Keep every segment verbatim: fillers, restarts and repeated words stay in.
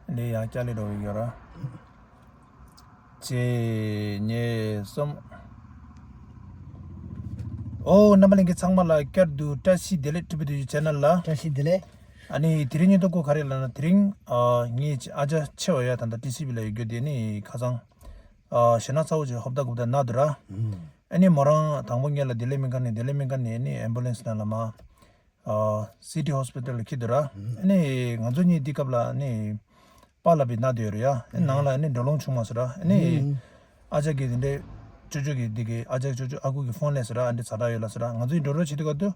འདི་ཡང་བསྐྱར་ལས་འགྲོ་གི་ཡོད་ར། གཅིག་གཉིས་གསུམ། ཨོ་རྣམ་པ་ལྷན་རྒྱས་ཚང་མ་ལ་བསྐྱར་དུ་བཀྲ་ཤིས་བདེ་ལེགས། ཊི་བི་ཌི་ཡུ་ཆེ་ནལ་ལ། བཀྲ་ཤིས་བདེ་ལེགས། ཨ་ནི་དེ་རིང་ཉིན་ཐོ་སྐོར་ག་རེ་ལབ་ན། དེ་རིང་ཨ་ངའི་ཨ་ཅག་ཆེ་བ་ཡ་ད་ལྟ་ཊི་སི་བི་ལ་ཡོད་རྒྱུ་དེ་ནི་ཁ་སང་ཨ་ཞེ་ན་ཚ་བོ་ཅིག་ཧོབ་ཏ་གུབ་ཏ་ན་འདུག་ར། ཨ་ནི་མོ་རང་དང་པོ་ངེད་ལ་བདེ་ལེགས་སྨན་ཁང་ནས། བདེ་ལེགས་སྨན་ཁང་ནས་ནི་ཨེམ་བུ་ལན་སི་ནང་ལ་མ། ཨ་སི་ཊི་ཧོ་སི་པི་ཊལ་ལ་འཁྱེར་འདུག་ར། ཨ་ནི་ང་ཚོ་གཉིས་འདི་སྐབས་ལ་ནི་པཱ་ལགས་པའི་ན་དེ་ཡོད་རེད་ཡ། ཨ་ནི་ནང་ལ་ནི་འགྲོ་ལོང་བྱུང་མ་སོང་ར། ཨ་ནི་ཨ་ཅག་གིས་དེ་འདྲའི་ཅོ་ཅོ་གིས་འདི་གི་ཨ་ཅག་ཅོ་ཅོ་ཨ་ཁུ་གི་ཕོན་སླེབས་སོང་ར། ཨ་འདི་ཛ་དྲག་ཡོད་ལབ་སོང་ར། ང་ཚོ་གཉིས་འགྲོ་འགྲོ་བྱེད་དུས་སྐབས་དུ་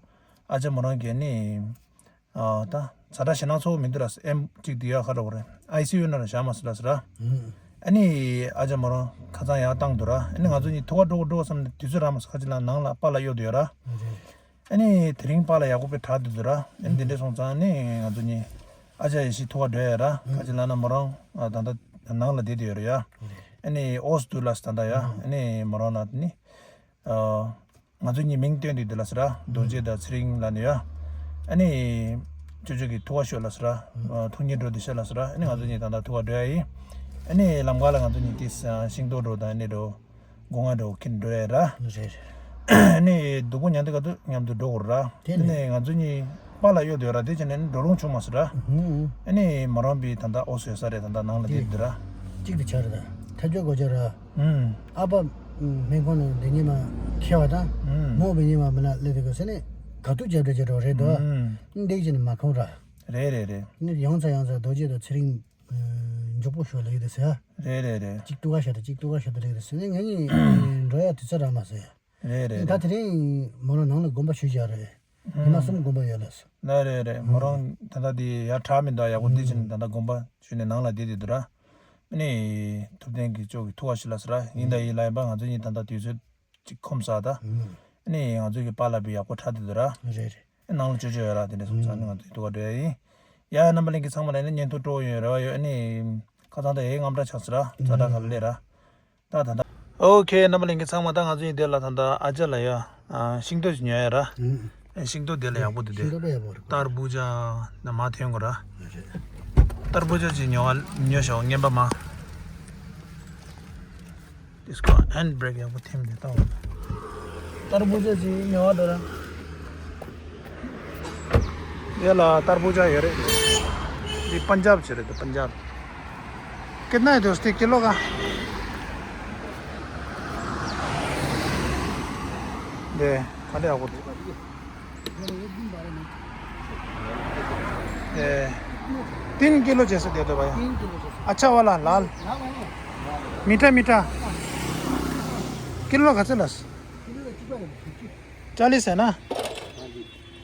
ཨ་ཅག་མོ་རང་གིས་ནི་ཨ་ད་ཛ་དྲག་ཞེ་ན་ཚ་བོ་མི་འདུག་ར། ཨེམ་གཅིག་དེ་ཡ་ཁ་ར་བོ་རེད། ཨའི་སི་ཡུ་ནང་ལ་བཞག་མ་སོང་ལབ་སོང་ར། ཨ་ནི་ཨ་ཅག་མོ་རང་ཁ་སང་ཡར་བཏང་འདུག་ར། ཨ་ནི་ང་ཚོ་གཉིས་ཐུག་ག་འགྲོ་གི་འགྲོ་བསམ་ནས་དུས་ཚོད་རག་མ་སོང་། ཁ་ཅིག་ལ་ནང་ལ་པཱ་ལགས་གཡོག་འདུག་ཡོད་ར། ཨ་ནི་དེ་རིང་པཱ་ལགས་ཡག་པོ་དཔེ་དྲག་འདུག་འདུག་ར། ཨ་ནི་དེ་འདྲས་སོང་ཙང་ནི་ང་ཚོ་གཉིས་ཨ་ཅག་ཡེ་ཤེས་ཐུག་ག་འགྲོ་ཡ་ར། ཁ་ཅིག་ལབ་ན་མོ་རང་ཨ་ད་ལྟ་ནང་ལ་བསྡད་དེ་ཡོད་ར་ཡ། ཨ་ནི་ཨོ་སི་འདུག་ལབ་སོང་ད་ལྟ་ཡ། ཨ་ནི་མོ་རང་ལ་ནི་ཨ་ང་ཚོ་གཉིས་མིང་བཏོན་དུས་འདི་ལ་སོང་ར། རྡོ་རྗེ་དང་ཚེ་རིང་ལབ་ནས་ཡ། ཨ་ནི་ཅོ་ཅོ་གིས་ཐུག་ག་ཤོག་ལབ་སོང་ར། ཐུག་ཉིན་འགྲོ་འདི་ཤོག་ལབ་སོང་ར། ཨ་ནི་ང་ཚོ་གཉིས་ད་ལྟ་ཐུག་ག་འགྲོ་ཡ་ཡིན། ཨ་ནི་ལམ་ཁ་ལ་ང་ཚོ་གཉིས་ཏིས་ཤིང་ཏོག་འགྲོ་དང་ཨ་ནི་འགྲོ། སྒོ་ང་འགྲོ་ཁྱིམ་འགྲོ་ཡ་ར། རེད་རེད། ཨ་ནི་སྡུག་པོ་མྱངས་དུས་ག་དུས་མཉམ་དུ་འགྲོ་དགོས་ར། དེ་ནས་ང་ཚོ་གཉིས་པཱ་ལགས་གཡོག་འདུག་ཡ་ར། དེ་བྱས་ནས་ཨ་ནི་འགྲོ་ལོང་བྱུང་མ་སོང་ར། ཨ་ནི་མོ་རང་པའི་ད་ལྟ་ཨོ་སི་ཡོད་ས་རེད། ད་ལྟ་ནང་ལ་བསྡད་འདུག་ར། གཅིག་ཏུ་ཆགས་རེད་ད། ཐབས་སྐྱོ་གོ་ཆ་ར། ཨུམ། ཨ་ཕ་སྨན་ཁང་ནང་འདི་ཉི་མ་ཁྱེར་བ་དང་། ཨུམ། མོ་བི་ཉི་མ་མི་ན་སླེབས་དུས་ག་ཟེར་ནས་ག་དུས་རྒྱབ་འདྲ་བྱེད་འགྲོ་རེད་དོ། ཨུམ། འདི་བྱས་ནས་མ་ཁོམ་ར། རེད་རེད་རེད། ནི་ཡོང་ཚ་ཡོང་ཚ་རྡོ་རྗེ་དང་ཚེ་རིང་མགྱོགས་པོ་ཤོག་ལབ་ཀྱི་འདུག་ཟེར། རེད་རེད་རེད། གཅིག་ཏུ་ག་ཤ་དང་གཅིག་ཏུ་ག་ཤ་དང་ལབ་ཀྱི་འདུག་ཟེར་ནས་ངས་ནི་འགྲོ་ཡ་དུས་ཚོད་རག་མ་སོང་ཡ། རེད་རེད་ད་རེད། དེ་རིང་མོ་རང་ནང་ལ་དགོངས་པ་ཞུས་བཞག་རེད། ཉི་མ་གསུམ་དགོངས་པ་ཡོད་ལབ་སོང་། ལ་རེད་རེད། མོ་རང་ད་ལྟ་དེ་ཡར་དྲག་མི་འདུག་ཡག་པོ་འདི་བྱས་ནས་ད་ལྟ་དགོངས་པ་ཞུས་ནས་ནང་ལ་བསྡད་དེ་འདུག་ར། ཨ་ནི་ཐུབ་བསྟན་གྱིས་ཅོ་གིས་ཐུག་ག་ཤོག་ལབ་སོང་ར། ཡིན་ད་ཡིན་ལབ་ཡིན་པ། ང་ཚོ་གཉིས་ད་ལྟ་དུས་ཚོད་ཅིག་ཁོམ་ས་ད། ཨ་ནི་ང་ཚོ་གི་པཱ་ལགས་པའི་ཡག་པོ་དྲག་དེ་འདུག་ར། རེད་རེད། ནང་ལ་ཅོ་ཅོ་ཡོད་ར། དེ་འདྲ་སོང་ཙང་ནི་ང་ཚོ་ཐུག་ག་འགྲོ་ཡ་ཡིན། ཡ་རྣམ་པ་ལྷན་རྒྱས་ཚང་མ་ལ་ནི་ཉིན་ཐོ་སྤྲོ་བོ་ཡོད་རེ་བ་ཡོད། ཨ་ནི་ཁ་སང་ད་ཡའི་དངངས་སྐྲག་ཆགས་སོང་ར། ཛ་དྲག་ག་ལ་སླེབས་ར། ད་ད་ད། ཨོ་ཁེ། རྣམ་པ་ལྷན་རྒྱས་ཚང་མ་ད་ང་ཚོ་གཉིས་དེ་ལ་ད་ད་ཨ་ཅག་ལ་ཡ། ཨ་ཤིང་ཏོག་ཅིག་ཉོ་ཡ་ར། ཨ་ཤིང་ཏོག་དེ་ལ་ཡག་པོ་འདུག་དེ། ཤིང་ཏོག་དཔེ་ཡག་པོ་རེད། ཏར་བུ་ཇ་ན་མ་ཐོན་གོ་ར། ཏར་བུ་ཇ་ཅིག་ཉོ་བ་ཉོ་ཤོག་རྔན་པ་མ། དེ་སྐོར་ཧེན་ཌི་བྷི་རེག་ཡག་པོ་ཐེམ་དེ་ལྟ་བ། ཏར་བུ་ཇ་ཅིག་ཉོ་བ་འགྲོ་ར། དེ་ལ་ཏར་བུ་ཇ་ཡོད་རེད། འདི་པན་ཇབ་ཅིག་རེད་འདུག་པན་ཇབ། कितना है दोस्ती, किलो का? दे, खा ले आपको। ए, तीन किलो जैसे दे दो भाई। तीन किलो जैसे। अच्छा वाला, लाल। लाल है ना? मीठा, मीठा। किलो का चलस? किलो का कितना है? चालीस है ना?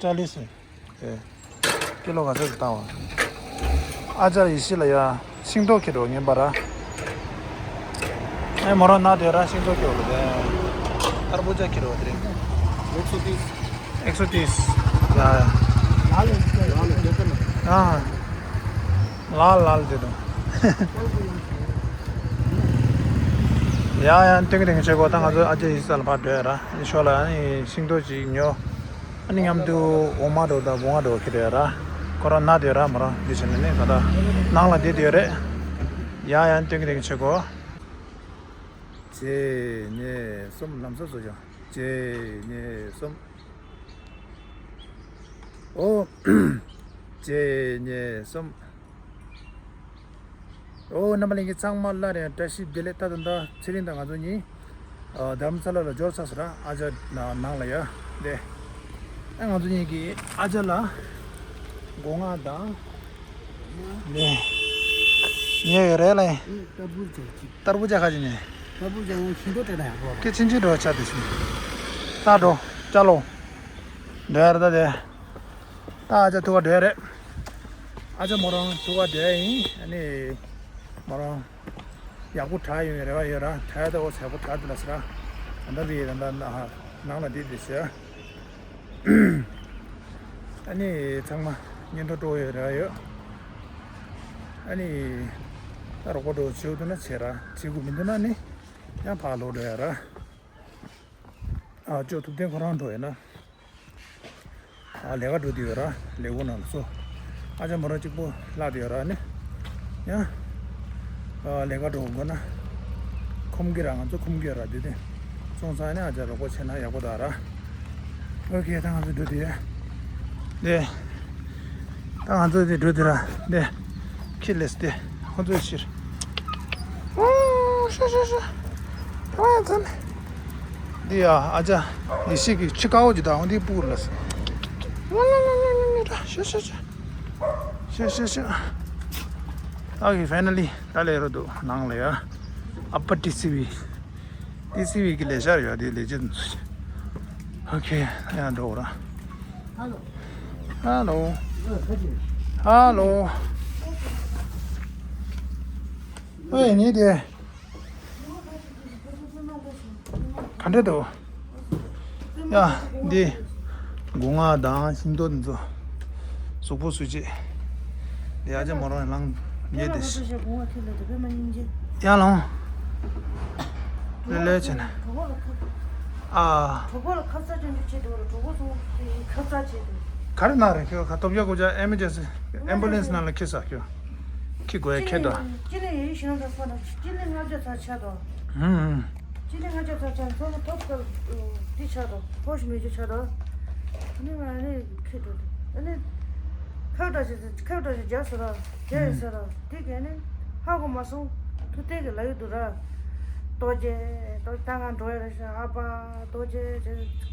चालीस है। ཨེ། ཀི་ལོ་ག་ཚོད་ཅིག་བཏང་བ། ཨ་ཅག་ཡེ་ཤེས་ལ་ཡ། ཤིང་ཏོག་ཁྱེར་འགྲོ་ངན་པ་ར། ཨེ་མོ་རང་ན་དེ་ར་ཤིང་ཏོག་ཁྱེར་འགྲོ་དེ། ཏར་བུ་ཇ་ཁྱེར་འགྲོ་དེ་རིང་། एक सौ तीस। एक सौ तीस। ཡ་ཡ། लाल है इसका। लाल है, देखो ना। हाँ। लाल लाल दे दो। ཡ་ཡ། སྟོན་གྱི་དེང་ཆེ་གོ་ད་ང་ཚོ་ཨ་ཅག་ཡེ་ཤེས་ལ་ཕར་འགྲོ་ཡ་ར། ཤོག་ལ་ཨ་ནི་ཤིང་ཏོག་ཅིག་ཉོ། ཨ་ནི་མཉམ་དུ་འོ་མ་འགྲོ་དང་སྒོ་ང་འགྲོ་ཁྱེར་ཡོད་ར། ཁོ་རང་ན་དེ་ར་མོ་རང་འདི་བྱས་ནས་ནི་ད་ལྟ་ནང་ལ་བསྡད་དེ་ཡོད་རེད། ཡ་ཡ། སྟོན་གྱི་དེང་ཆེ་གོ་གཅིག་གཉིས་གསུམ། ལམ་སང་བཟོ་བྱ། གཅིག་གཉིས་གསུམ། ཨོ། གཅིག་གཉིས་གསུམ། ཨོ། རྣམ་པ་ལྷན་རྒྱས་ཚང་མ་སླར་ཡང་བཀྲ་ཤིས་བདེ་ལེགས། ད་ད་ད་ཚེ་རིང་དང་ང་ཚོ་གཉིས་ཨ་རྡ་རམ་ས་ལ་ལ་འབྱོར་ཚར་སོང་ར། ཨ་ཅག་ནང་ལ་ཡ། དེ་ཨ་ང་ཚོ་གཉིས་ཀྱིས་ཨ་ཅག་ལ་སྒོ་ང་དང་། ནས། ཉོས་ཡོད་རེད་ལ། ཏར་བུ་ཇ་ཅིག་ཏར་བུ་ཇ་ཁ་ཅིག་ནས། ཏར་བུ་ཇ་ཡང་ཤིང་ཏོག་སྤྲད་ན་ཡག་པོ་རེད། ཁྱེད་ཕྱིན་ཅི་འགྲོ་ཆ་དེ་ཕྱིན། ད་འགྲོ། ཅ་ལོ། འགྲོ་ཡ་རེད་ད་དེ། ད་ཨ་ཅག་ཐུག་ག་འགྲོ་ཡ་རེད། ཨ་ཅག་མོ་རང་ཐུག་ག་འགྲོ་ཡ་ཡིན། ཨ་ནི། མོ་རང་། ཡག་པོ་དྲག་ཡོང་བའི་རེ་བ་ཡོད་ར། དྲག་ཡ་ད་འོ་ཚ་པོ་དྲག་འདུག་ལབ་སོང་ར། ད་ལྟ་བི་ད་ལྟ་ནང་ལ་བསྡད་བསྡད་ཟེར། ཨ་ནི་ཚང་མ་ཉིན་ཐོ་སྤྲོ་ཡོད་ར་ཡོད། ཨ་ནི་ད་རོགས་པ་འགྲོ་བྱེད་འདུག་ན་བྱེད་ར། བྱེད་དགོས་མི་འདུག་ན་ནི་ཡང་ཕར་ལོག་འགྲོ་ཡ་ར། ཨ་ཅོ་ཐུབ་བསྟན་ཁོ་རང་འགྲོ་ཡ་ན། ཨ་ལས་ཀ་འགྲོ་དུས་ཡོད་ར། ལས་ཁུངས་ནང་ལ་སོ། ཨ་ཅག་མོ་རང་གཅིག་པོ་ལྷག་དུ་ཡོད་ར་ནི། ཡང་ ཨ་ལས་ཀ་འགྲོ་དགོས་ན། ཁོམ་གི་ར་ང་ཚོ་ཁོམ་གི་ར་དེ་དེ། སོང་ཙང་ནི་ཨ་ཅག་རོགས་པ་བྱས་ན་ཡག་པོ་ད་ར། ཨོ་ཁེ་ད་ང་ཚོ་འགྲོ་དེ། དེ། ད་ང་ཚོ་དེ་འགྲོ་དེ་ར། དེ། ཁི་ལེས་དེ། ཁོ་ཚོའི་ཕྱིར། ཨོ་ཤ་ཤ་ཤ། ཨ་ཙམ། འདི་ཡ་ཨ་ཅག་ཡེ་ཤེས་ཀྱི་ཆི་ཀའོ་ཅི་དང་འདི་སྤུ་གུ་ལ། ཤ་ཤ་ཤ། ཤ་ཤ་ཤ། ཨོ་ཁེ་ཕའི་ན་ལི་ད་ལས་རོ་འདུག་ནང་ལ་ཡ། ཨ་པ་ཏི་སི་བི། ཏི་སི་བི་གི་ལས་འཆར་ཡོད་དེ་ལས་བྱེད་འདུག་ཨོ་ཁེ་ཡང་འགྲོ་ར། ཧ་ལོ། ཧ་ལོ། ཨོ་ཁེ། ཧ་ལོ། ཨོ་ཡ་ཉེ་དེ། ག་འདྲ་འདུག་ཡ། འདི། སྒོ་ང་དང་ཤིང་ཏོག་འདི་ཚོ། གཟུགས་པོ་སུ་བྱེད། འདི་ཨ་ཅག་མོ་རང་ལངས་ཉེ་དེ་ཤི། ཡ་ལང་། ལེ་ལེ་བྱས་ན། ཨ། གྲོགས་པོ་ལ་ཁ་ཚ་ཅན་དུ་བྱེད་འགྲོ་ར་གྲོགས་པོ་ཚོ་ཁ་ཚ་བྱེད་འདུག་ག་རེ་ན་རེ་ཁྱོད་ཁ་ཐོབ་རྒྱག་དགོས་ཅག་ཨེ་མི་ཇེན་སི་ཨེམ་བུ་ལེན་སི་ནང་ལ་ཁྱེར་ས་ཁྱོད། ཁྱི་དགོས་ཡ་ཁྱེར་དོ། སྤྱི་ནས་ཡིན་ཞིང་འདྲ་ས་ན་སྤྱི་ནས་ལྔ་བརྒྱ་ཚར་ཆགས་དོ། ཧུམ་ཧུམ། སྤྱི་ནས་ལྔ་བརྒྱ་ཚར་ཆགས་མཚོ་མོ་ཐོབ་སྐབས་འདི་ཆགས་དོ་ཕོ་ཞིག་མེད་རྒྱུ་ཆགས་དོ། ནི་ང་ནི་ཁྱི་འགྲོ་དུ་ཨ་ནི་ཁབ་འདྲ་ཞིག་ཁབ་འདྲ་ཞིག་རྒྱག་ཟེར་ར་རྒྱག་ཡིན་ཟེར་ར་དེ་གས་ནི་ཧ་གོ་མ་སོང་ཐུག་ཐལ་གི་ལ་ཡོད་དུ་ར། རྡོ་རྗེ་རྡོ་རྗེ་ད་ང་འགྲོ་ཡ་ར་ཤ་ཨ་ཕ་རྡོ་རྗེ་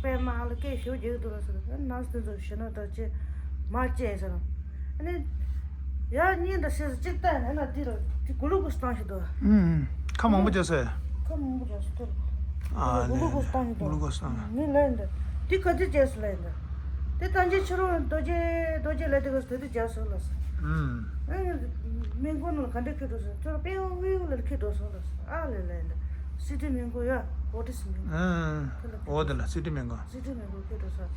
པད་མ་ལ་སྐད་ཞུ་རྒྱག་དུ་ར་ཟེར་ན་སྟོན་ཚོ་ཞེ་ན་འདྲ་ཅེ་མ་བཅད་ཟེར་ར། ཨ་ནི། ཡར་གཉིས་འདྲ་ཟེར་གཅིག་བལྟས་ནས་ན་འདི་ལ་འདི་གུ་ལུ་གུ་སྟངས་ཤིག་འདུག་ཨུམ། ཁ་མང་པོ་རྒྱག་སོང་། ཁ་མང་པོ་རྒྱག་སོང་ཐོར། ཨ་ལེ། གུ་ལུ་གུ་སྟངས་ཤིག་འདུག་གུ་ལུ་གུ་སྟངས། ངས་ལབ་ཡིན་ད། འདི་ག་དུས་རྒྱག་སོང་ལབ་ཡིན་ད། དེ་ད་ཅི་ཕྱི་རོ་རྡོ་རྗེ་རྡོ་རྗེ་ལབ་དེ་ག་དེ་དུས་རྒྱག་སོང་ལབ་སོང་། ཨུམ། ཨ་ནི་སྨན་ཁང་ནང་ལ་ག་འདྲ་ཁྱེར་འགྲོ་སོང་ཁྱོད་པེའུ་པེའུ་ལ་ཁྱེར་འགྲོ་སོང་ལབ་སོང་ཨ་ལེ་ལབ་ཡིན་ད། སི་ཏི་སྨན་ཁང་ཡ་ཨོ་ཏི་སི་སྨན་ཁང་། ཨུམ། ཁྱེད་ལ་ཁྱེར་འགྲོ་སོང་། འོ་དེ་ལ་སི་ཏི་སྨན་ཁང་། སི་ཏི་སྨན་ཁང་ཁྱེར་འགྲོ་སོང་།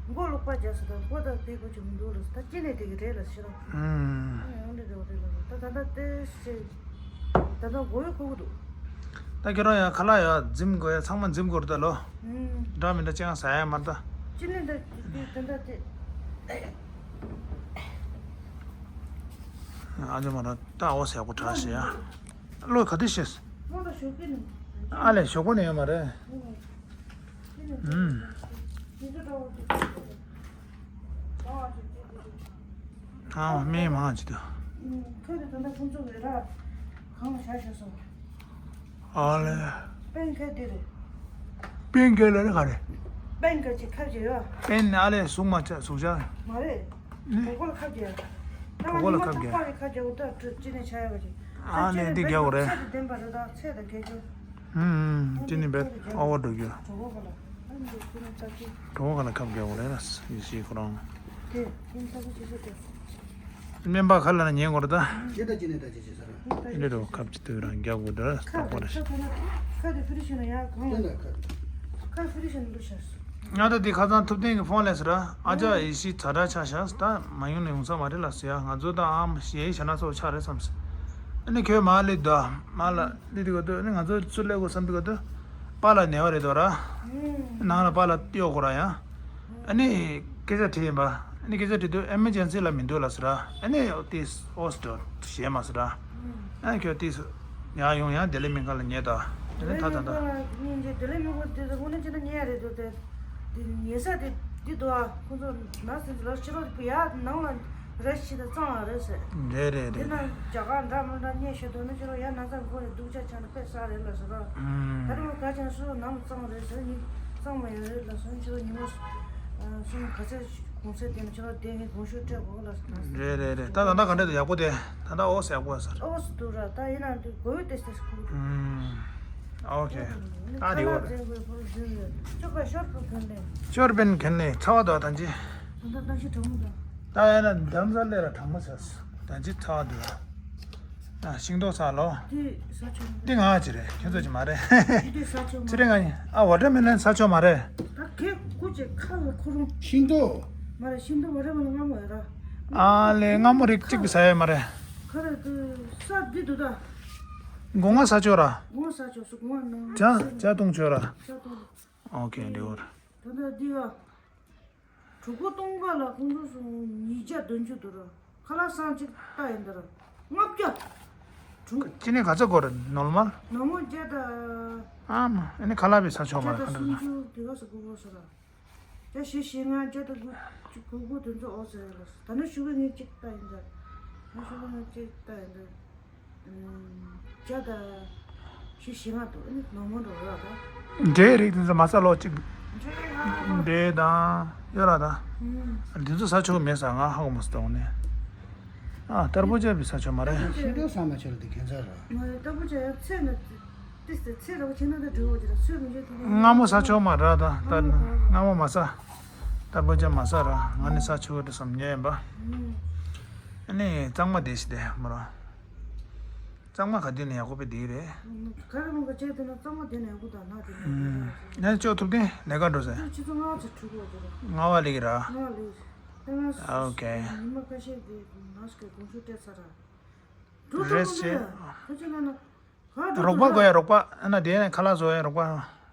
མགོ་ལོག་པ་རྒྱག་སོང་ད་མགོ་ད་བེ་གོ་ཅི་མི་འདུག་ལབ་སོང་ད་ཅི་ནས་དེ་གི་རེད་ལབ་ཤི་རང་། ཨུམ། ཨ་ཡང་འདྲ་འདྲ་བ་རེད་ལབ་སོང་ད་ད་ད་ལྟ་དེ་ཤེས། ད་ལྟ་མགོ་ཡོད་ཁུག་གི་འདུག་ད་ཁྱེད་རང་ཡང་ཁ་ལག་ཡང་འཛིམ་དགོས་ཡ་ཚང་མ་འཛིམ་དགོས་རེད་ད་ལོ། ཨུམ། འདྲ་མི་འདྲ་ཅི་ཡང་ཟ་ཡ་མ་རེད་ད། ཅི་ནས་འདྲ་དེ་དེ་འདྲ་དེ། ཨ་ཅོ་མ་ར་ད་འོ་ཟེར་གོ་དྲག་ཤི་ཡ། བློ་ག་དུས་ཤེས། བློ་ད་ཞོགས་ཀྱི་ནས། ཨ་ལས་ཞོགས་པ་ནས་ཡོད་མ་རེད། ཨུམ། ཨུམ། དེ་ཚོ་འདྲ་བོ་དེ་ཚོ། ཨ་སྨན་མང་ཅི་འདུག་ཁྱོད་ཀྱི་དོན་དག་ཁོང་ཚོ་ལས་ར་གང་ལ་བྱ་ཤོད་སོང་། ཨ་ལེ། པན་ཁ་དེ་རེད། པན་ཁ་ལ་རེ་ག་རེ། པན་ཁ་ཅིག་ཁབ་ཅིག་ཡོད། པན་ཨ་ལེ་གཟུགས་མ་ཆ་གཟུགས་ཆ། མ་རེད། གྲོད་ཁོག་ལ་ཁབ་རྒྱག་ད་ང་ཉི་མ་ཐག་པ་རེ་ཁབ་རྒྱག་འུ་ད་ཅི་ནས་ཆ་ཡོད་པ་ཅིག་ཨ་ནས་འདི་རྒྱག་དགོས་རེད། ཚད་དང་ལྡན་པ་རེད་ད་ཚད་དང་རྒྱག་རྒྱུ། ཧུམ་ཧུམ་ཅི་ནས་བེད་ཨ་བ་འགྲོ་རྒྱུ། གྲོད་ཁོག་ག་ལ། ཨ་ནི་ཅི་ནས་ལྟ་ཅི། གྲོད་ཁོག་ག་ལ་ཁབ་རྒྱག་དགོས་རེད་ན་ཡེ་ཤེས་ཁོ་རང་། དེ་ཅི་ནས་ལྟ་ཅི་ཅི་ཅི་ཅི། སྨན་པ་ཁ་ལ་ན་ཉན་དགོས་རེད་ད། ཅི་ད་ཅི་ནས་ལྟ་ཅི་ཅི་ཟེར། ཨིན་དྲ་རོ་ཁབ་ཅི་ཏོ་རང་རྒྱག་དགོས་འདྲ་ཁ་ལྟ་དགོས་རེད། ཁ་དེ་ཁ་དེ་ཕི་རི་ཤི་ན་ཡ་གང་ལ། ཁ་དེ་ཁ་ཁ་ཕི་རི་ཤི་ན་འདུག་ཤག་ང་ད་དེ་ཁ་སང་ཐུབ་བསྟན་གྱི་ཕོན་ལས་སི་ར་ཨ་ཅག་ཡེ་ཤེས་ཛ་དྲག་ཆགས་ཤག་ད་མ་ཡོང་ན་ཡོང་ས་མ་རེད་ལ་ཟེར་ཡ། ང་ཚོ་ད་ཨམ་ཞེ་ཤ་ན་ཚོ་ཆགས་རེད་བསམ་སི། ཨ་ནི་ཁྱོད་མ་ལི་ད་མ་ལ་ལི་དི་ག་དུ་ཨ་ནི་ང་ཚོ་ཚུར་ལས་གོ་བསམ་དི་ག་དུ་པཱ་ལགས་ནད་པ་རེད་དོ་ར། ནང་ལ་པཱ་ལགས་གཡོག་གོ་ར་ཡ། ཨ་ནི་སྐད་ཆ་དྲིས་ཡིན་པ། ཨ་ནི་སྐད་ཆ་དྲིས་དུས་ཨེ་མར་ཇེན་སི་ལ་མི་འདུག་ལ་ཟེར་ར། ཨ་ནི་ཏིས་ཨོ་སི་ཏོ་ཞེས་མ་ཟེར་ར། ཨ་ནི་ཁྱོད་ཏིས་ཡར་ཡོང་ཡང་བདེ་ལེགས་སྨན་ཁང་ལ་ཉལ་ད། ཨ་ནི་ད་ད་ད། ཉིན་རྗེས་བདེ་ལེགས་སྨན་ཁང་དེ་ཚོ་དངོས་གནས་བྱས་ན་ཉལ་ཡ་རེད་འདུག་དེ། དེ་ཉལ་ས་དེ་འདི་འདུག་ཨ། ཁོང་ཚོ་ནར་སི་དེ་ཚོ་ལ་ཕྱི་ལོགས་དེ་ཡར་ནང་ལ་རེ་ཞིག་དང་གཙང་བ་རེད་ཟེར། རེད་རེད་དེ་རེད། ན་རྒྱ་གར་འདྲ་མི་འདྲ་ཉལ་ཤེས་འདུག་ན་ཕྱི་ལོགས་ཡར་ན་ཚ་འགོ་ནས་སྡུག་ཅག་ཆགས་ན་དཔེ་ས་རེད་ལ་ཟེར་ར། ད་རུང་ག་ཅང་སུ་ནང་གཙང་རེད་ཟེར་ནི་གཙང་མ་ཡོད་རེད་ལ་སོང་ཕྱི་ལོགས་ཉི་མ་གསུམ་ག་ཚད་གུང་ཚད་དེ་ནི་ཕྱི་ལོགས་བསྡད་ངས་དགོངས་ཞུ་སྤྲད་དགོས་ལ་ཟེར། རེད་རེད་རེད། ད་ད་ལྟ་ག་འདྲ་འདུག་ཡག་པོ་དེ། ད་ད་ཨོ་སི་ཡག་པོ་ཟེར། ཨོ་སི་འདུག་ར་ད་ཡིན་ན་འདུག་གོ་ཡོད་དེ་ཟེར་ཁུག་འདུག་ཨོ་ཁེ། ཨ་རེ་ཨོ་རེ། ཅོ་པ་ཤོར་པོ་གོན་ནས། ཤོར་པན་གོན་ནས་ཚ་བ་དོ་ད་ཅི། ད་ད་ད་ཤི་གྲང་མོ་དང་། ད་ཡིན་ན་འདམ་ས་ལས་ར་གྲང་མོ་ཟེར། ད་ཅི་ཚ་བ་འདུག་ར། ཨ་ཤིང་ཏོག་ཟ་ལོ། དེ་ཟ་ཆོག་མ་རེད། འདི་ང་ཅི་རེད་ཁྱོད་ཚོ་ཅི་མ་རེད། འདི་དེ་ཟ་ཆོག་མ་ཚེ་རིང་ང་ཡིན་ཨ་ཝ་ཊར་མེ་ལོན་ཟ་ཆོག་མ་རེད། ད་གེ་ཁུ་ཅེ་ཁ་ལ་ཁུ་རུང་། ཤིང་ཏོག་མ་རེད་ཤིང་ཏོག་ཝ་ཊར་མེ་ལོན་ང་མོ་ཡོད་ར། ཨ་ལེ་སྔ་མོ་རིགས་གཅིག་གི་ཟ་ཡ་མ་རེད། ཁ་ར་དུ་ས་འདི་འདུག་ད། སྒོ་ང་ཟ་ཆོག་ར། སྒོ་ང་ཟ་ཆོག་སུ་སྒོ་ང་ནང་ཇ་ཇ་བཏུང་ཆོག་ར། ཇ་བཏུང་། ཨོ་ཁེ་འདི་འོར། ད་ད་འདི་ཡ། གྲོད་ཁོག་སྟོང་པ་ལ་ཁོང་ཚོ་སོང་ཉིས་བརྒྱ་བདུན་ཅུ་འདུག་ར། ཁ་ལག་སྲང་གཅིག་ལྟ་ཡིན་ད་ར། ལྔ་བརྒྱ། ཅི་ནས་ག་ཚོད་དགོས་རེད་ནོར་མལ། ནོར་མལ་བརྒྱ་དང་། ཨ་མ་ཨ་ནི་ཁ་ལག་པའི་ས་ཆོག་མ་བརྒྱ་རེད་དང་ཁ་ལག་སུམ་ཅུ་དེ་ག་ས་དགོས་དགོས་ས་ར། བརྒྱ་བཞི་བཞི་ལྔ་བརྒྱ་དང་དགུ་དགུ་དགུ་དེ་ཚོ་ཨོ་ཟེར་ལ། ད་ནི་ཤུ་གུ་ངས་གཅིག་ལྟ་ཡིན་ད། ད་ཤུ་གུ་ངས་གཅིག་ལྟ་ཡིན་ད། བརྒྱ་དང་བཞི་བཞི་ལྔ་འདུག་ཨ་ནི་ནོར་མལ་འགྲོ་ར་ད། འབྲས་རིགས་དེ་ཚོ་མ་ས་ལོ་གཅིག་འབྲས་དང་ཡོད་ར་ད། འདི་ཚོ་ས་ཆོག་མེད་ས་ང་ཧ་གོ་མ་སོང་ནས། ཨ་ཏར་པོ་ཅ་བི་ས་ཆོག་མ་རེད། ཤིང་ཏོག་ས་མ་ཆོག་དེ་ཁྱད་མཚར་ར། མ་རེད་ཏར་པོ་ཅ་ཡང་ཚེ་ན་ཏིས་ཏེ་ཚེ་ར་བ་ཆེ་ན་ད་འགྲོ་བ་ཅི་ར་ཚོད་མི་འཇལ་ཐུབ། སྔ་མོ་ས་ཆོག་མ་ར་ད་ད་སྔ་མོ་མ་ས། ཏར་པོ་ཅ་མ་ས་ར་ང་ནི་ས་ཆོག་དེ་བསམ་ཉེ་ཡིན་པ། ཨ་ནི་གཙང་མ་དེ་ཞིག་དེ་མ་ར། གཙང་མ་ག་དུས་ནས་ཡག་པོ་དཔེ་དེ་རེད། ག་རེ་མོ་ག་བྱས་དེ་ན་གཙང་མ་དེ་ནས་ཡག་པོ་དང་ན་དེ་ནས། ཡང་ཅོག་ཐུབ་དེ་ལས་ཀ་འགྲོ་ཟེར། ཆུ་ཚོད་ལྔ་ཙམ་འཁྲུག་གོ་དེ་ར། ལྔ་བ་ལེགས་ར། ལྔ་བ་ལེགས། ད་ང་ཨ་ཨོ་ཁེ། ཉི་མ་ཁ་ཤས་དེ་ནག་གི་དགོང་ཞོགས་སྤྲད་ཚར་ར། འགྲོ་ཐུབ་རེད་མོ་ཟེར། ཡ་ཁོ་ཚོ་ལ་ན། ག་འགྲོ་རོགས་པ་ཐུབ་དགོས་ཡ་ར། རོགས་པ་ཨ་ན་དེ་ནས་ཁ་ལག་བཟོ་ཡ་རོགས་པ།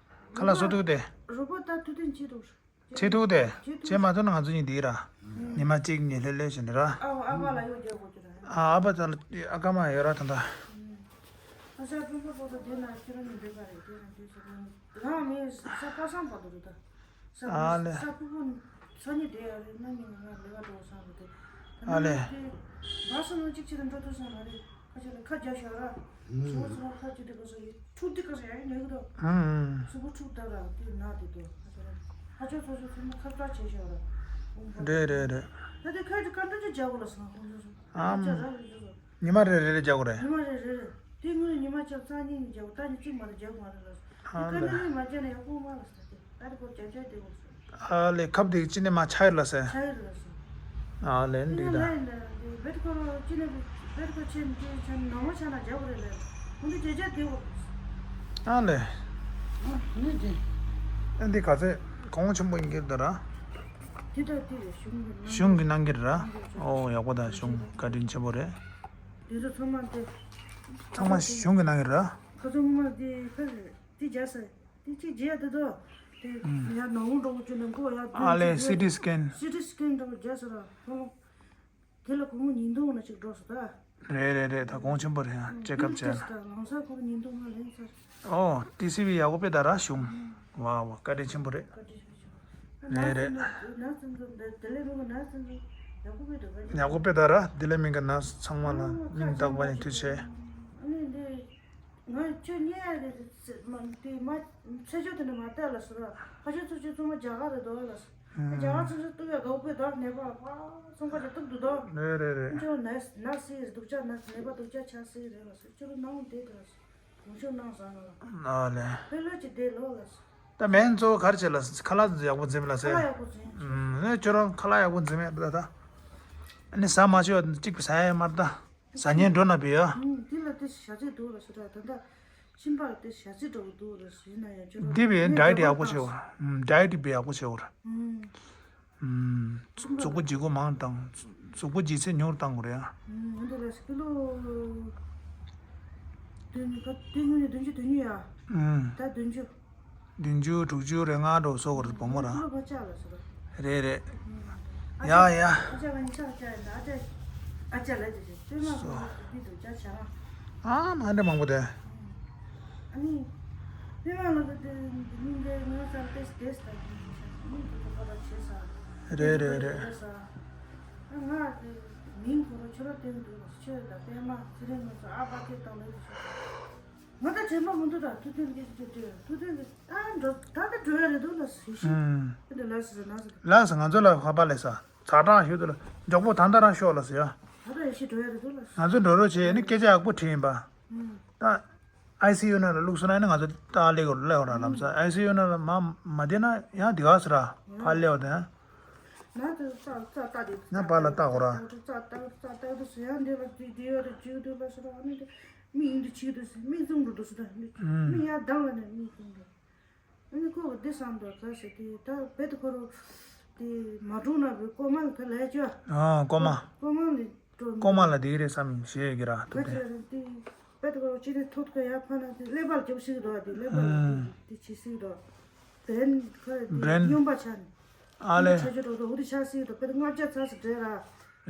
ཁ་ལག་བཟོ་ཐུབ་དེ། རོགས་པ་ད་ཐུབ་དེ་བྱེད་ཐུབ། བྱེད་ཐུབ་དེ། བྱེད་མ་ཐུབ་ན་ང་ཚོ་གཉིས་འདི་ར། ཉི་མ་གཅིག་གཉིས་ལྷོད་ལྷོད་བྱས་ནས་ར། ཨ་ཨ་མ་ལ་གཡོག་རྒྱག་དགོས་ཀྱི་ར། ཨ་ཨ་ཕ་ད་ལ་ཨ་ཀ་མ་ཡོད་ར་ད་ད། ཨ་ས་ཕུ་ཕུ་ཕུ་ཕུ་དེ་ན་ཁྱེད་རང་གཉིས་འདི་ག་རེད་དེ་ན་དུས་ཚོད་རང་མི་ས་པ་སངས་པ་དུ་རུ་ད། ས་ཨ་ལེ། ས་ཕུ་ཕུ་ས་ནི་དེ་ཡ་རེད་ན་ནི་ང་ལེ་བ་འགྲོ་སངས་རུ་དེ། ཨ་ལེ། དེ་བ་སོ་ནོ་གཅིག་ཆེ་ར་འགྲོ་ཐུབ་སངས་ར་རེད། ཁ་ཆེ་ལ་ཁ་རྒྱག་ཤོག་ར། ཨུམ། སོ་སོ་ཁ་ཅིག་དེ་ག་ས་ཡི་ཕྲུག་དེ་ག་ས་ཡ་ཡི་ཉོ་གི་དོ། ཨུམ། སུ་བུ་ཕྲུག་ད་ར་དེ་ན་དེ་དོ། ཁ་ཆེ་ལ་ཁ་ཆོ་སོ་སོ་ཚོ་མ་ཁ་ཚ་བྱེད་ཤོག་ར། རེད་རེད་རེད། ད་དེ་ཁ་ཅིག་ཀ་འདྲ་ཅིག་རྒྱག་གོ་ལ་སང་ཁོང་ཚོ་སོ། ཨམ། ཁ་ཆེ་ར་རེད་ཚོ། ཉི་མ་རེ་རེ་རེ་རྒྱག་གོ་རེད། ཉི་མ་རེ་རེ་རེད། དེ་ངོས་ཉི་མ་ཆ་ཚ་ཉིན་རྒྱག་གོ་ད་ནི་གཅིག་མ་རེ་རྒྱག་གོ་མ་རེད་ལ། ཨ་དེ་ཀ་ལེ། འདྲ་ནི་མ་རྒྱག་ན་ཡག་པོ་མ་ལ་ས་དེ། ད་རེ་གོ་རྒྱ་ཆ་དེ་གོ་སོ། ཨ་ལེ་ཁབ་དེ་ཅི་ནས་མ་ཆ་ཡིར་ལ་སེ། ཆ་ཡིར་ལ་སེ། ཨ་ལེ་འདི་ད། བེད་ཁོ་ཅི་ནས་བེད་ཁོ་ཆེན་ཅི་ཆེན་ནང་མ་ཆ་ན་རྒྱག་གོ་རེད་ལེ། ཁོང་ཚོ་རྒྱ་ཆ་དེ་གོ། ཨ་ལེ། ཨ་ནི་དེ། ཨ་འདི་ག་ཚད་གོང་ཆེན་པོ་ཡིན་གྱི་འདུག་ར། དེ་ད་དེ་རེད་གཞུང་གི་ནང་། གཞུང་གི་ནང་གི་ར། ཨོ་ཡག་པོ་ད་གཞུང་བཀའ་དྲིན་ཆེན་པོ་རེད། དེ་ཚོ་ཚང་མ་དེ། ཚང་མ་གཞུང་གི་ནང་གི་ར། ཁ་ཚོ་ངོ་མ་དེ་ཁ་རེད་དེ་རྒྱ་ས། དེ་གཅིག་བརྗེད་དེ་དོ། དེ་ཡར་ནང་འོང་འགྲོ་གི་ཅུ་ནས་མགོ་ཡར་ཨ་ལེ་སི་ཊི་སི་ཀེན། སི་ཊི་སི་ཀེན་འགྲོ་རྒྱག་ས་ར་ཁོང་། དེ་ལ་སྒོར་མོ་ཉིས་སྟོང་ན་ཅིག་འགྲོ་ས་ད། རེད་རེད་རེད་ད་གོང་ཆེན་པོ་རེད་ཡང་ཅེ་ཀབ་བྱས་ན། ལང་ས་ཁོང་ཉིས་སྟོང་ང་ལེན་ས། ཨོ་ཏི་སི་བི་ཡག་པོ་དཔེ་ད་ར་བྱུང་། ཝ་ཝ་བཀའ་དྲིན་ཆེན་པོ་རེད། བཀའ་དྲིན་ཆེན་པོ་བྱུང་། རེད་རེད། ན་ཙམ་ཙམ་དེ་ལས་མི་གོ་ན་ཙམ་ཙམ་ཡག་པོ་དཔེ་འདུག་ག་ཡག་པོ་དཔེ་ད་ར་དེ་ལས་མི་ག་ན་ཚང་མ་ལ་སྙིང་ཐག་པ་ནས་ཐུགས་རྗེ་ཆེ། ཨ་ནི་འདི། ང་ཁྱོད་ཉལ་ཡ་རེད་ཟེར་མ་དེ་མ་ཚེ་ཆོག་དེ་འདྲ་མ་བལྟས་ལ་ཟེར་ར། ཁ་ཆེ་ཚོ་ཆེ་ཚང་མ་རྒྱ་གར་རེད་འདུག་ལ་ཟེར། རྒྱ་གར་ཚོ་ཆེ་སྟུག་ཡ་དགའ་པོས་བདག་ནད་པ་ལ་ཕ་ཚོང་ཁ་ཆེ་སྟུག་འདུག་དོ། རེད་རེད་རེད། ཁྱོད་ནད་ནད་སྲིད་རེད་སྡུག་ཅག་ནད་ནད་པ་སྡུག་ཅག་ཆགས་སྲིད་རེད་ལ་ཟེར། ཁྱོད་རང་ནང་བསྡད་དེ་ལ་ཟེར། གོང་ཆོད་གནང་བཟང་ལ། ཨ་ལེ། ལྷོད་ལྷོད་ཅིག་བསྡད་ལོ་ལ་ཟེར། ད་མེན་གཙོ་བོ་ག་རེ་བྱེད་ལ་ཟེར་ཁ་ལག་ཡག་པོ་འཛིན་མེད་ལ་ཟེར། ཁ་ལག་ཡག་པོ་འཛིན། ཨུམ་ཁྱོད་རང་ཁ་ལག་ཡག་པོ་འཛིན་མེད་ད་ད། ཨ་ནི་ཟ་མ་ཆོད་གཅིག་ཟ་ཡ་མར་ད། ཟ་ཉན་འགྲོ་ན་བི་ཡ། ཨུམ། འདི་ལ་དེ་ཞག་ཚིག་འདུག་ལ་ཟེར་ར། ད་ལྟ་ཁྱིམ་པ་ལ་དེ་ཞག་ཚིག་འགྲོ་གི་འདུག་ལ་ཟེར་ན་ཡང་ཁྱོད་རང་འདི་བི་ཡ་ཌའེ་ཊི་ཡག་པོ་བྱེད་བར། ཨུམ། ཌའེ་ཊི་བི་ཡག་པོ་བྱེད་བར། ཨུམ། ཨུམ། གཟུགས་པོ་ལྗིད་ཁོག་མང་བཏང་། གཟུགས་པོ་ལྗིད་ཚད་ཉུང་བཏང་དགོས་རེད་ཨ། ཨུམ། འདི་ལ་ཀི་ལོ་བདུན་ཀ་བདུན་ཉིས་བདུན་ཅུ་དོན་གཉིས་ཡ། ཨུམ། ད་བདུན་ཅུ། བདུན་ཅུ་དྲུག་ཅུ་རེ་ལྔ་འགྲོ་སོ་གོ་རེད་བུ་མོ་རང་། ཀླུ་པ་ལྕགས་ལ་སོ། རེད་རེད། ཨ་ཡ་ཅག་ཡ། ཨ་ཅག་ང་ཉི་ཤག་ལྕགས་ཡིན་ད་ཨ་ཅག་ཨ་ཅག་ལ་དེ་རེད་པད་མ་སོ། ཀླུ་པ་འདི་དུ་ལྕགས་བྱ་རང་། ཨ་མ་འདྲ་མང་པོ་དེ། ཨ་ནི། པད་མ་ལ་གི་དེ་མི་འདྲ་ངོ་ཚ་ཏེས་ཏེས་ད་གི་ཤ་མི་འདུག་གོ་པ་བྱེད་ས། རེད་རེད་རེད། ང་དེ་མིང་ཁོ་རང་ཁྱོད་རང་བསྟན་འདུག་ཁྱོད་ད་པད་མ་ཚེ་རིང་ངོ་ཚ་ཨ་ཕ་ཁྱེད་དང་ལ་དེ་ཤ། ང་ད་དྲན་པ་མི་འདུག་ད་ཐུགས་འདུན་གྱི་ཞིག་དུས་ཐུགས་འདུན་གྱི་ད་འགྲོ་ད་ད་འགྲོ་ཡ་རེད་འདུག་ལ་སུ་ཞིག་ཨུམ། འདི་ལ་སུ་ཟེར་ན་ཟེར། ལ་སུ་ང་ཚོ་ལ་ཧ་པ་ལས་ས་ཚ་གྲང་ཞུ་དུ་ལ་མགྱོགས་པོ་ད་ད་རང་ཤོག་ལ་ཟེར་ཡ། ད་ད་ཡ་ཞིག་འགྲོ་ཡ་རེད་འདུག་ལ་སུ། ང་ཚོ་འགྲོ་རོགས་བྱེད་ཡ་ནི་སྐད་ཆ་ཡག་པོ་དྲིས་ཡིན་པ། ཨུམ། ད་ཨའི་སི་ཡུ་ནང་ལ་བླུགས་སོང་ན་ནི་ང་ཚོ་ད་ལེགས་གོ་ལེགས་གོ་ར་ལམ་ས་ཨའི་སི་ཡུ་ནང་ལ་མ་མ་བསྡད་ན་ཡང་འདི་ག་ཟེར་ར་ཕ་ལེགས་གོ་དེ། ན་དུ་ཙག་ཙག་ལྟ་དེ་ན་པ་ལ་ལྟ་གོ་ར། ཙག་ཙག་ལྟ་ཙག་ལྟ་དུ་སུ་ཡང་འདི་ལ་དེ་དེ་ཡོད་རེད་བཅུག་དུ་ལ་སུ་ར་ནི་དེ། མི་ཡིན་དུ་ཆིག་ཏུ་སེ་མིག་བཙུམ་འགྲོ་འདུག་སེ་ད་མི་ཨུམ། མི་ཡར་ལྡང་ལ་ནས་མིག་བཙུམ་འགྲོ། ཨ་ནི་ཁོ་གི་འདི་བསམ་འདུག་ག་ཟེར་དེ་ད་བེད་ཁོ་རོ་དེ་མ་གྲོངས་ན་བེད་ཀོ་མ་ག་ལས་ཅོ། ཨ་ཀོ་མ། ཀོ་མ་ནི་འགྲོ་ཀོ་མ་ལ་དེ་རེད་བསམ་ཞེས་ཀྱི་ར་ག་ཐུབ་ཅེ་དེ། རེད་དེ་བེད་ཁོ་རོ་ཅི་ནས་ཐོག་ཐོག་ཡར་ཕ་ན་དེ་ཀླད་པ་ལ་རྒྱབ་སྲིད་འདུག་དེ་ཀླད་པ་ལ་ཨུམ། དེ་བྱེད་སྲིད་འདུག་བེན་ཁ་དེ་བེན་གཡོན་པ་ཆ་ནས་ཨ་ལེ། ཆ་ཆ་འགྲོ་འདུག་འོ་དེ་ཆ་སྲིད་འདུག་བེད་ལྔ་བརྒྱ་ཚ་སེ་འདྲེ་ར་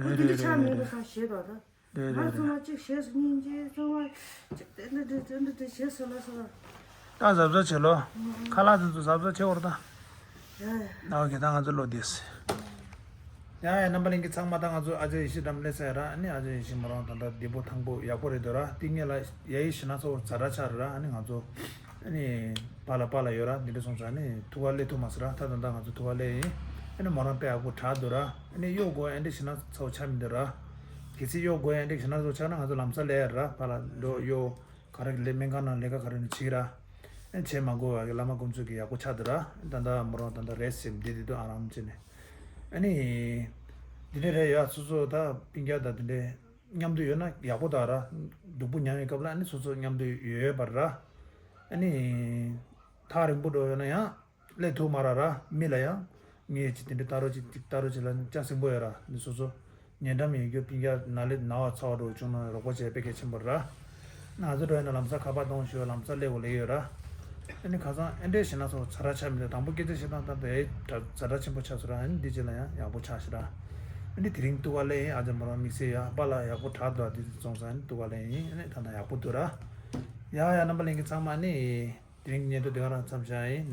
འོ་དེ་འདྲ་ཆ་མེད་འདུག་བསམ་ཞེས་འདུག་ད། རེད་རེད་རེད། ཚང་མ་གཅིག་བྱས་སུ་སྙིང་རྗེ། ཚང་མ་གཅིག་དེ་འདྲ་འདྲ་དེ་འདྲ་དེ་བྱས་སུ་ལ་སོ། ད་གཟབ་གཟབ་བྱེད་ལོ། ཁ་ལག་དེ་ཚོ་གཟབ་གཟབ་བྱེད་འོར་ད། ཡ་ཡ། ཨོ་ཁེ། ད་ང་ཚོ་ལོ་དེས། ཡ་ཡ། རྣམ་པ་ལྷན་རྒྱས་ཚང་མ། ད་ང་ཚོ་ཨ་ཅེ་ཡེ་ཤེས་འགྲམ་སླེབས་ས་ཡ་ར། ཨ་ནི་ཨ་ཅེ་ཡེ་ཤེས་མོ་རང་ད་ལྟ་བདེ་པོ་ཐང་པོ་ཡག་པོ་རེད་འདུག་ར། དེ་སྔོན་ལ་ཡ་ཡེ་ཤེས་ན་ཚོ་ཛ་དྲག་ཆགས་རེད་ར། ཨ་ནི་ང་ཚོ་ཨ་ནི་པཱ་ལགས་པཱ་ལགས་ཡོད་ར། འདི་འདྲ་སོང་ཙང་ཨ་ནི་ཐུག་ག་སླེབས་ཐུབ་མ་སོང་ར། ད་ད་ལྟ་ང་ཚོ་ཐུག་ག་སླེབས་ཡིན། ཨ་ནི་མོ་རང་དཔེ་ཡག་པོ་དྲག་འདུག་ར། ཨ་ནི་གཡོག་དགོས་ཡ་འདྲ་བྱས་ན་ཚ་པོ་ཆགས་མི་འདུག་ར། གལ་སྲིད་གཡོག་དགོས་ཡ་འདྲ་བྱས་ན་ཚ་པོ་ཆགས་ན་ང་ཚོ་ལམ་སང་སླེབས་ཡ་ར། པཱ་ལགས་འགྲོ་གཡོག་ག་རེ་ལས་སྨན་ཁང་ནང་ལས་ཀ་ག་རེ་ནས་བྱེད་ར། ཨེ་བྱེད་མ་དགོས་པ་གི་བླ་མ་དཀོན་མཆོག་གིས་ཡག་པོ་ཆགས་འདུག་ར། ད་ལྟ་མོ་རང་ད་ལྟ་རེ་སི་ཊི་བྱེད་བསྡད་དེ་འདུག་ཨ་རམ་བྱས་ནས། ཨ་ནི་འདི་འདྲ་རེད་ཡ། སོ་སོ་ད་སྤུན་ཀྱག་དང་འདི་འདྲ་མཉམ་དུ་ཡོད་ན་ཡག་པོ་ད་ར། སྡུག་པོ་མྱངས་པའི་སྐབས་ལ་ཨ་ནི་སོ་སོ་མཉམ་དུ་ཡོད་ཡོད་པ་ར། ཨ་ནི་ཐག་རིང་པོ་འགྲོ་ཡོད་ན་ཡང་། སླེབས་ཐུབ་མ་ར་ར། མི་ལ་ཡང་ངས་ཅིག་དེ་འདྲ་ལྟ་རོགས་ཅིག་ཅིག་ལྟ་རོགས་ཅིག་ལ་ཅང་སེམས་པོ་ཡོད་ར། འདི་སོ་སོ་ཉེ་འགྲམ་ཡོད་རྒྱུ་སྤུན་ཀྱག་ན་ལེ་ན་བ་ཚ་བ་འགྲོ་བྱུང་ན་རོགས་པ་བྱས་དཔེ་གལ་ཆེན་པོ་ར། ང་ཚོ་འགྲོ་ཡིན་ན་ལམ་སང་ཁ་པར་གཏོང་ཞུ་བ། ལམ་སང་སླེབས་དགོས་ལེ་ཡོད་ར། ཨ་ནི་ཁ་སང་ཨེ་འདྲས་ཞེ་ན་སོ་ཚ་ར་ཆ་མི་འདུག་དང་པོ་སྐད་ཆ་བཤད་སྟངས་ད་དེ་ཛ་དྲག་ཆེན་པོ་ཆགས་སོང་ར། ཨ་ནི་འདི་རྗེས་ལ་ཡང་ཡག་པོ་ཆགས་ཤི་ར། ཨ་ནི་དེ་རིང་ཐུག་ག་སླེབས་ཡིན། ཨ་ཅེ་མོ་རང་དམིགས་བསལ་ཡ་པཱ་ལགས་ཡག་པོ་དྲག་འདུག་དེ་སོང་ཙང་ཨ་ནི་ཐུག་ག་སླེབས་ཡིན། ཨ་ནི་ད་ལྟ་ཡག་པོ་འདུག་ར། ཡ་ཡ། རྣམ་པ་ལྷན་རྒྱས་ཚང་མ་ཨ་ནི། དེ་རིང་བརྙན་ཐུང་འདི་ག་རང་མཚམས་བཞག་ཡིན།